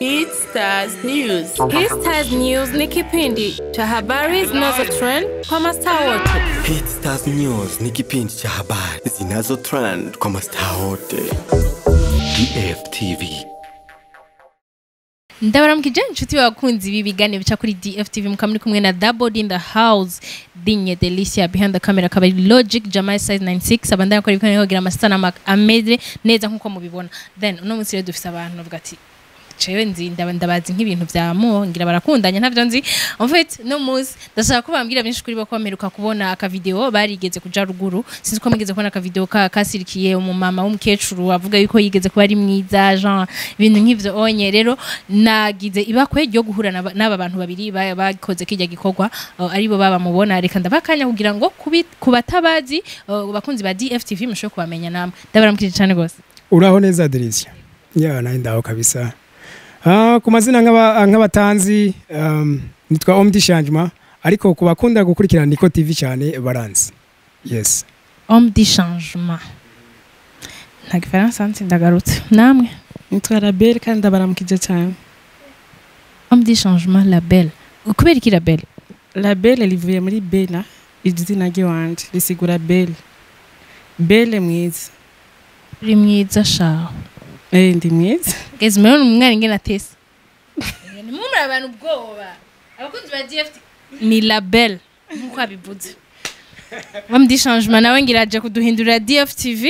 Hit Stars News. Hit Stars News ni kipindi cha habari zinazo trend kwa mastaa wote. Hit Stars News ni kipindi cha habari zinazo trend kwa mastaa wote. DFTV. Ndabaramukije inshuti bakunzi b'ibiganiro bica kuri DFTV, mukaba muri kumwe na Double D in the house, Dinye Delicia behind the camera, akaba ari Logic Jamai size 96 abandanya akora ibiganiro kugira amasana ameze neza nkuko mubibona. Then uno munsi rero dufise abantu bavuga ati cewe nzi ndabazi nk'ibintu vya mo ngira barakundanye, ntavyo nzi. En fait, no munsi ndashaka ko bambwira byinshi kuri bo, ko bameruka kubona aka video barigeze kuja ruguru. Sinzi ko mugeze kubona aka video ka kasirikiye umumama w'umukecuru avuga yuko yigeze kuba ari mwiza, Jean, ibintu nk'ivyo onye. Rero nagize ibakwe ryo guhura n'aba bantu babiri bakoze kijya gikorwa, aribo baba mubona. Reka ndabakanya kugira ngo kubatabazi bakunzi ba DFTV mushobore kubamenya namwe. Ndabaramukije cyane gose. Uraho neza, Delicia? Ya, nawe ndaho kabisa. Ku mazina nk'abatanzi, nitwa Homme du Changement, ariko ku bakunda gukurikirana Niko TV cyane baranzi. Yes. Homme du Changement. Nta gifaransa nzi, ndagarutse. Namwe? Nitwa Label kandi ndabaramukije cyane. Homme du Changement, Label. Kubera iki Label? Label rivuye muri Bella, izina ry'iwanje risigura Belle. Belle mwiza. Uri mwiza shaho. Eh, ndi mwiza. Guys, murabona umwana ingene atesa. Nimumura abantu ubwoba. Abakunzi ba DFT ni Label nkuko abivuze. Homme du Changement nawe ngira aje kuduhindurira DFTV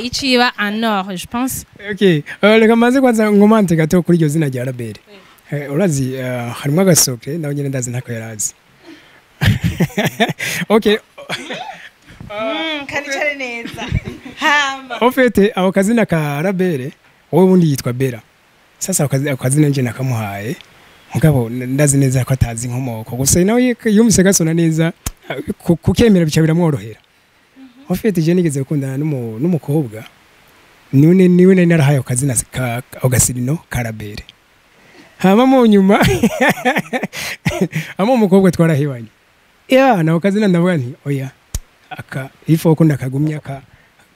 iciba en or, je pense. Okay, reka maze kwanza nkomante gato kuri iryo zina rya Label. Urazi harimo agasoke nawe nyene ndazi ntako yarazi. Okay. Kanicare neza. Hama. En fait, ako kazina ka Label, wowe ubundi yitwa Bella. Sasa ako kazina nje nakamuhaye. Mugabo ndazi neza ko atazi inkomoko. Gusa nawe yumvise gasona neza, kukemera bica biramworohera. En fait, je nigeze gukundana n'umukobwa. Niwe nari narahaye ako kazina ka ako gasirino ka Label. Hama mu nyuma ama umukobwa twarahibanye. Ya, naho kazina ndavuga nti oya, aka ifo ko ndakagumya ka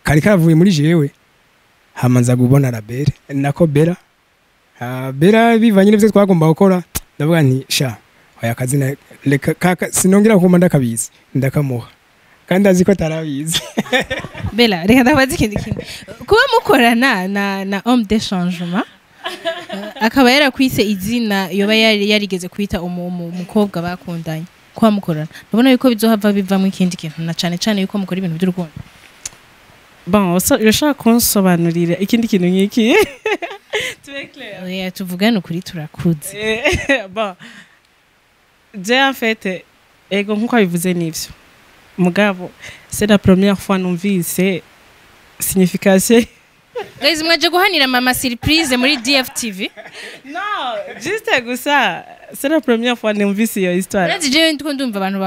kari kavuye muri jewe. Hama nza kubona Label nako Bella. Ah, Bella bivanye n'ivyo twagomba gukora, ndavuga nti sha oya, kazina reka kaka sinongera kuma ndakabizi, ndakamuha kandi azi ko atarabizi. Bella, reka ndabaza ikindi kintu. Kuba mukorana na Homme de Changement, akaba yarakwise izina yoba yari yarigeze kwita umukobwa bakundanye, kuba mukorana ndabona yuko bizohava bivamo ikindi kintu, na cane cane yuko mukora ibintu by'urukundo. Bon, so urashaka kunsobanurira ikindi kintu nk'iki? Tube clair. Oya, tuvugane ukuri, turakuze. Bon. Je en fait, ego nkuko abivuze nivyo. Mugabo, c'est la première fois numvise signification. Guys, mwaje guhanira mama surprise muri DFTV. Non, juste gusa, c'est la première fois numvise iyo histoire. Urazi jewe ndiko ndumva abantu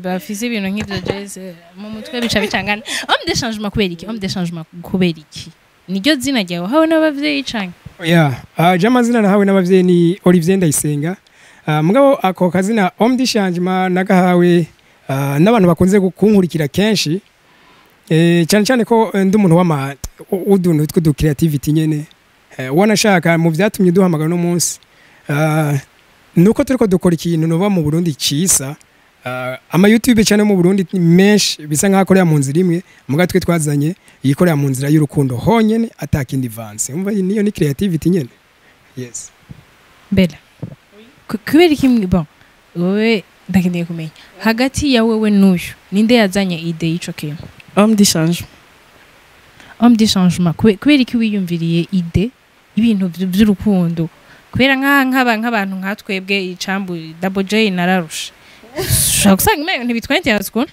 bafise ibintu nk'ivyo jeze mu mutwe bica bicangana. Homme de Changement kubera iki? Homme de Changement kubera iki? Niryo zina ryawe hawe n'abavyeyi canke? Oya, je amazina nahawe n'abavyeyi ni Olivier Ndayisenga. Mugabo ako kazina Homme du Changement nagahawe n'abantu bakunze kunkurikira kenshi. Cyane cyane ko ndi umuntu w'ama uduntu tw'udu creativity nyene. Wanashaka mu vyatumye duhamagara no munsi. Nuko turiko dukora ikintu nova mu Burundi cisa. Ama YouTube cyane mu Burundi menshi bisa nkaho akorera mu nzira imwe, muga twe twazanye yikorera mu nzira y'urukundo honyene atakindi vanse. Umva, niyo ni creativity nyene. Yes. Bella. Kubera iki bon, wowe ndakeneye kumenya hagati ya wewe n'uyu ninde yazanye idée y'ico kintu? Homme du Changement. Homme du Changement, kubera iki wiyumviriye idée ibintu vy'urukundo? Kubera nk'abantu nka twebwe icambu Double J nararusha, ushobora gusanga umengo ntibitwentera ukuntu.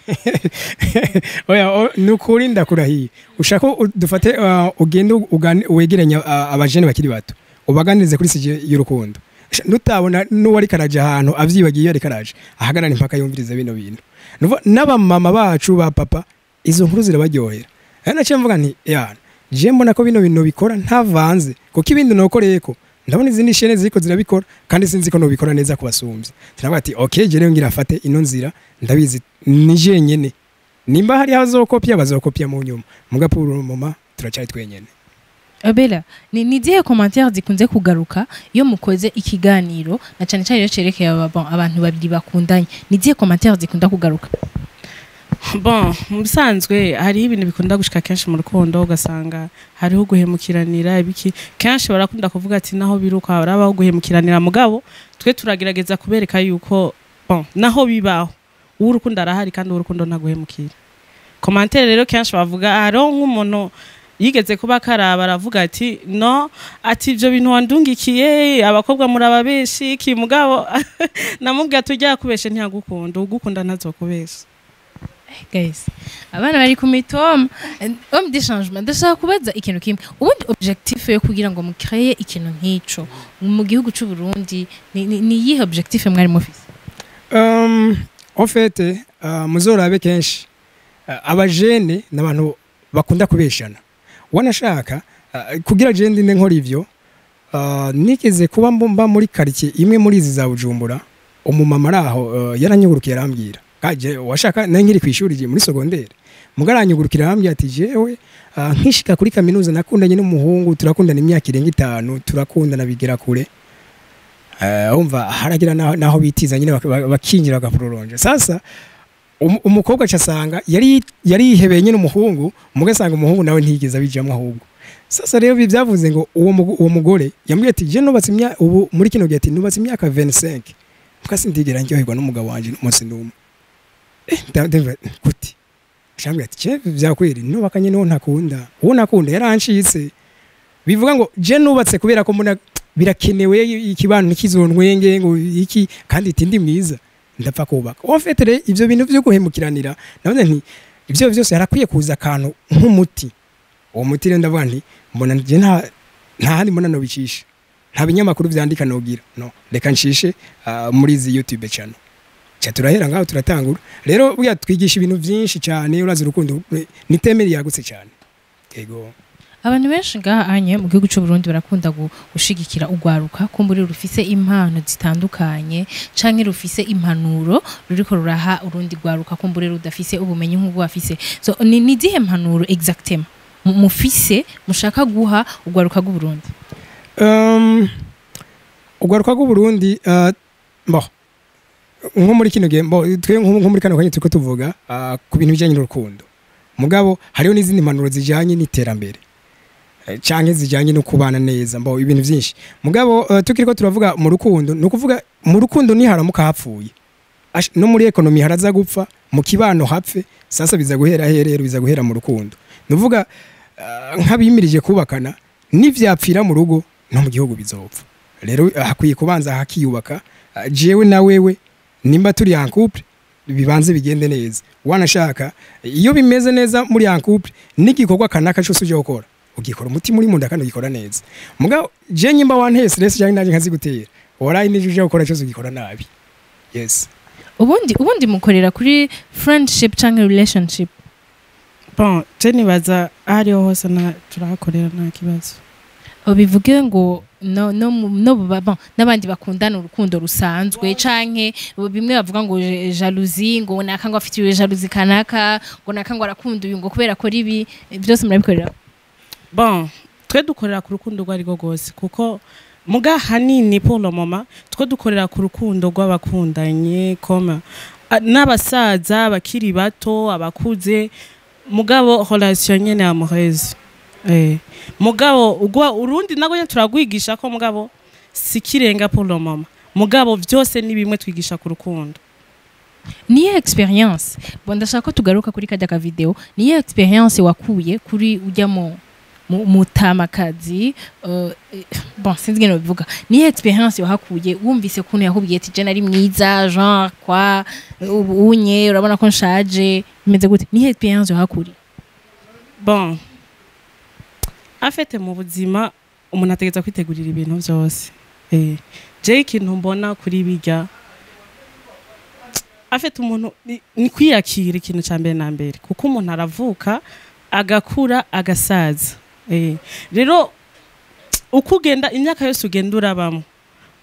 Oya, nukuri ndakurahiye. Ushaka dufate ugende wegeranya abajene bakiri bato, ubaganirize kuri sujet y'urukundo. Nutabona n'uwari karaje ahantu avyibagiye iyo ari karaje ahagarara impaka yumvirize bino bintu. Nuva n'abamama bacu ba papa izo nkuru zirabaryohera. Ari naciye mvuga nti ya je mbona ko bino bintu bikora ntavanze, kuko ibindi nokoreyeko ndabona izindi chaîne ziriko zirabikora kandi sinzi ko nobikora neza kubasumbya. Turavuga ati okay, je rero ngira afate ino nzira, ndabizi ni jenyene. Nimba hari azokopia bazokopia mu nyuma, muga pour le moment turacyari twenyene. Bella, ni izihe commentaire zikunze kugaruka iyo mukoze ikiganiro, na cyane cyane iyo cerekeye bon, abantu babiri bakundanye? Ni izihe commentaire zikunda kugaruka? Bon, mu bisanzwe hariho ibintu bikunda gushika kenshi mu rukundo, ugasanga hariho guhemukiranira ibiki. Kenshi barakunda kuvuga ati naho biruka harabaho guhemukiranira, mugabo twe turagerageza kubereka yuko, bon, naho bibaho, uw'urukundo arahari kandi uw'urukundo ntaguhemukira. Commentaire rero kenshi bavuga, hariho nk'umuntu yigeze kuba akaraba aravuga ati no, ati ibyo bintu wandungikiye, abakobwa muraba benshi iki. Mugabo namubwiye ati ujya kubesha ntiyagukunda, ugukunda ntazokubesha. Guys, abana bari ku mitoma. Homme de changement, ndashaka kubaza ikintu kimwe. Ubundi objectif yo kugira ngo mukreye ikintu nk'ico mu gihugu c'u Burundi ni iyihe objectif mwari mufise? En fait, muzorabe kenshi abajene n'abantu bakunda kubeshana. Wanashaka kugira je ndinde nkora ivyo, nigeze kuba mba muri quartier imwe muri izi za Bujumbura. Umumama araho yaranyugurukiye arambwira, kaje washaka nari nkiri kwishuri je muri secondaire, mugaranyugurukira arambwira ati jewe nkishika kuri kaminuza nakundanye n'umuhungu, turakundana imyaka irenga 5, turakundana bigera kure. Umva haragira naho bitiza nyine bakinjira bagaproronje. Sasa umukobwa acasanga yari yihebeye nyine umuhungu, mugasanga umuhungu nawe ntiyigeze abijamwo ahubwo. Sasa rero ibi byavuze ngo uwo mugore yambwiye ati je nubatse ubu muri kino gihe, ati nubatse imyaka 25 mukasi ndigera ndyoherwa n'umugabo wanje n'umunsi n'umwe. Ndumva kuti shambwiye ati je vyakweri nubakanye n'uwo ntakunda, uwo nakunda yarancitse. Bivuga ngo je nubatse kubera ko mbona birakenewe, ikibano ntikizonwenge ngo iki, kandi iti ndi mwiza ndapfa kubaka. En fait rero ivyo bintu vyo guhemukiranira, navuze nti ivyo vyose harakwiye kuza akantu nk'umuti. Uwo muti rero ndavuga nti mbona nje nta handi mbona nobicisha, nta binyamakuru vyandika nogira, no reka ncishe muri izi YouTube channel. Cha turahera ngaho turatangura. Rero burya twigisha ibintu vyinshi cyane. Urazi urukundo ni thème yagutse cyane, yego. Abantu benshi ngaha anye mu gihugu cy'u Burundi barakunda gushigikira ugwaruka kumburi rufise impano zitandukanye canke rufise impanuro ruriko ruraha urundi gwaruka kumburi rudafise ubumenyi nk'ubwo bafise. So ni zihe mpanuro exactement mufise mushaka guha ugwaruka rw'u Burundi? Ugwaruka rw'u Burundi, bon, nko muri kino gihe, bo twe nko muri kano kanya turiko tuvuga ku bintu bijanye n'urukundo, mugabo hariho n'izindi mpanuro zijanye n'iterambere canke zijanye no kubana neza, mbo ibintu vyinshi. Mugabo tukiriko turavuga mu rukundo, ni ukuvuga mu rukundo niharamuka hapfuye, no muri économie haraza gupfa, mu kibano hapfe. Sasa biza guhera he rero? Biza guhera mu rukundo. Nuvuga nk'abimirije kubakana, nivyapfira mu rugo no mu gihugu bizopfa. Rero hakwiye kubanza hakiyubaka. Jewe na wewe nimba turi en couple, bibanze bigende neza. Wanashaka iyo bimeze neza muri en couple, n'igikorwa kanaka cyose uje gukora ugikora umutima uri munda kandi ugikora neza. Mugabo je nyimba wanteye stress cyangwa nanjye nkazigutera, warayi n'ivyo uje gukora cyose ugikora nabi, yes. Ubundi mukorera kuri friendship canke relationship? Bon, je nibaza aho ariho hose na turahakorera, nta kibazo. Bivuge ngo no no bon, n'abandi bakundana urukundo rusanzwe canke bimwe bavuga ngo jalousie, ngo naka ngo afitiwe jalousie kanaka, ngo naka ngo arakunda uyu ngo kubera akora ibi, byose murabikorera? Bon, twe dukorera ku rukundo rwo ari rwo rwose, kuko muga hanini pour le moment twe dukorera ku rukundo rw'abakundanye comme n'abasaza bakiri bato, abakuze, mugabo relation nyene amoureuse. Mugabo ugwa urundi nago nyene turagwigisha ko, mugabo sikirenga pour le moment, mugabo vyose ni bimwe twigisha ku rukundo. Niyo expérience, bon, ndashaka ko tugaruka kuri kajya ka vidéo. Niyo expérience wakuye kuri ujya mu mutamakazi, bon, sinzi ngene bivuga. Niyo expérience wahakuye wumvise kuntu yakubwiye ati je nari mwiza, genre kwa ubu unye urabona ko nshaje, bimeze gute? Niyo expérience wahakuriye? Bon, en fait mu buzima umuntu ategereza kwitegurira ibintu vyose. Je ikintu mbona kuri bijya, en fait umuntu ni kwiyakira ikintu ca mbere na mbere, kuko umuntu aravuka, agakura, agasaza. Rero uko ugenda, imyaka yose ugenda urabamo,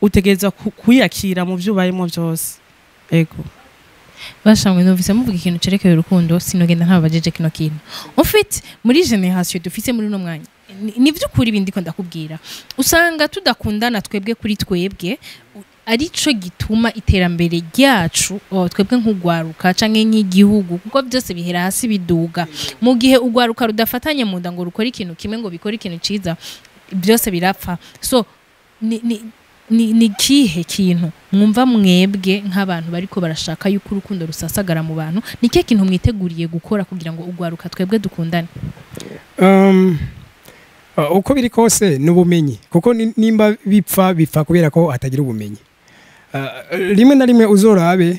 utegereza kwiyakira mu vyo ubayemo vyose, ego. Bashamwe numvise muvuga ikintu cerekeye urukundo, sinogenda ntababajije kino kintu. En fait muri génération dufise muri uno mwanya Ni vy'ukuri ibindi ko ndakubwira, usanga tudakundana twebwe kuri twebwe, arico gituma iterambere ryacu, twebwe nk'ugwaruka canke nk'igihugu, kuko byose bihera hasi biduga. Mu gihe ugwaruka rudafatanye mu nda ngo rukore ikintu kimwe, ngo bikore ikintu ciza, byose birapfa. So ni kihe kintu mwumva mwebwe nk'abantu bariko barashaka yuko urukundo rusasagara mu bantu, ni kihe kintu mwiteguriye gukora kugira ngo ugwaruka twebwe dukundane? Uko biri kose ni ubumenyi, kuko nimba bipfa, bipfa kubera ko hatagira ubumenyi. Rimwe na rimwe uzorabe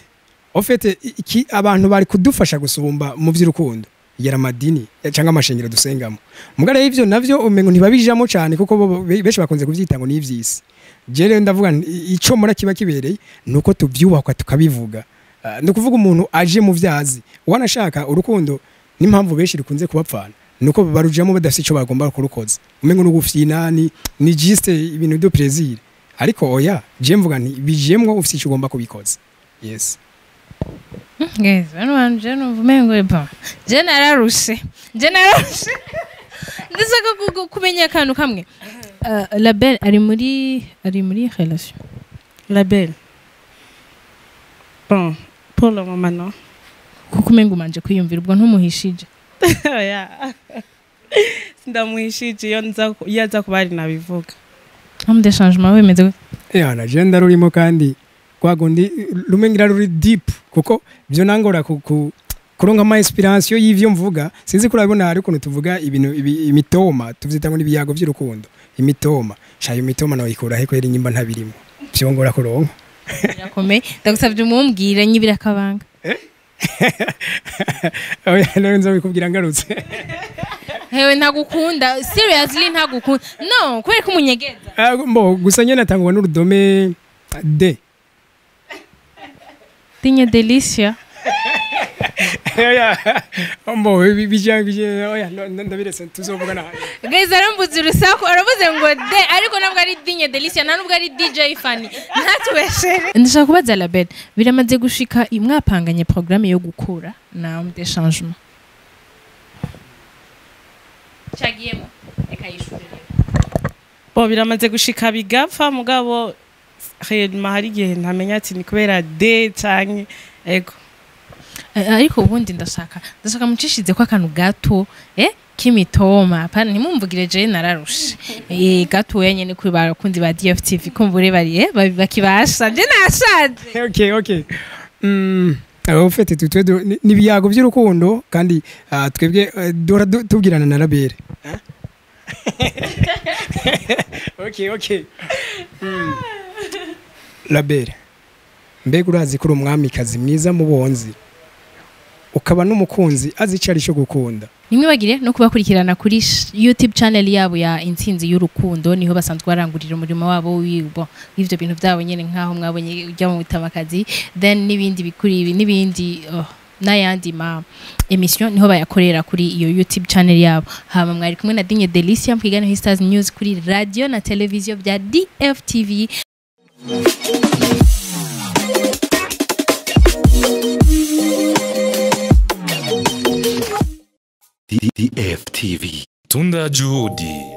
au fait iki abantu bari kudufasha gusumba mu vy'urukundo yera amadini cyangwa amashengero dusengamo. Mugabo rero ivyo navyo umengo ntibabijamo cyane, kuko bo benshi bakunze kuvyita ngo ni ivy'isi. Je rero ndavuga nti, ico mura kiba kibereye nuko tuvyubakwa tukabivuga. Ni ukuvuga umuntu aje mu vyazi wanashaka urukundo, n'impamvu benshi rukunze kubapfana nuko barujamo badafite ico bagomba kurukoza, umengo n'ugufyina, ni juste ibintu de plaisir. Ariko oya, je mvuga nti bijemwo ufite ico ugomba kubikoza, yes. Guys, bano bantu je numva umengo ba je nararushe, je nararushe. Ndashaka kumenya akantu kamwe. Label ari muri relation? Label, bon, pour le moment non. Kuko umengo umanje kwiyumvira, ubwo ntumuhishije? Oya, ndamuhishije. Iyo aza kuba ari nabivuga. Homme de changement wemeze gute? Yana je ndarurimo, kandi kwa gundi rumengira ruri deep, kuko byo nangora ku kuronka ama inspiration y'ivyo mvuga. Sinzi ko urabona hari ukuntu tuvuga ibintu imitoma, tuvyita ngo n'ibiyago by'urukundo, imitoma shayo. Imitoma nawe ikura he kweri nyimba ntabirimo? Vyongora kuronka. Birakomeye, ndagusabye umumbwire nyibira akabanga. Oya, nawe nzabikubwira ngarutse. Hewe, ntagukunda, seriously ntagukunda, no kubera ko umunyegeza. Ah, mbo gusa nyene atangwa n'urudome D. Dinye Delicia. Oya, mbo bija bija, oya, ndabiretse, tuzovugana. Guys, arambuze urusaku, aravuze ngo de, ariko ntabwo ari Dinye Delicia, nta nubwo ari DJ Fanny, ntatubeshere. Ndashaka kubaza Label, biramaze gushika mwapanganye programme yo gukura na homme de changement cagiyemo? Reka yishure rero. Bo biramaze gushika bigapfa, mugabo réellement hari igihe ntamenya ati ni kubera D canke ego. Ariko ubundi ndashaka mucishize ko akantu gato k'imitoma, pana ntimumvugire, je nararushe gatoya nyene kuri bakunzi ba DFTV, kumbure bari bakibasha, je nashaje. Okay. Au fait tutwe ni ibiyago by'urukundo, kandi twebwe duhora tubwirana na Label. Okay. Label, mbega urazi ko uri umwamikazi mwiza mu bonzi, ukaba n'umukunzi azi icyo ari cyo gukunda. Ntimwibagire no kubakurikirana kuri YouTube channel yabo ya Intsinzi y'Urukundo, niho basanzwe barangurira umurimo wabo w'ivyo bintu byabo nyene, nkaho mwabonye ujya mu bitamakazi, then n'ibindi bikuri ibi n'ibindi, oh, n'ayandi ma émission niho bayakorera kuri iyo YouTube channel yabo. Hama mwari kumwe na Dinye Delicia mu kiganiro Stars News kuri radio na televiziyo bya DFTV. DFTV. Tunda Juhudi.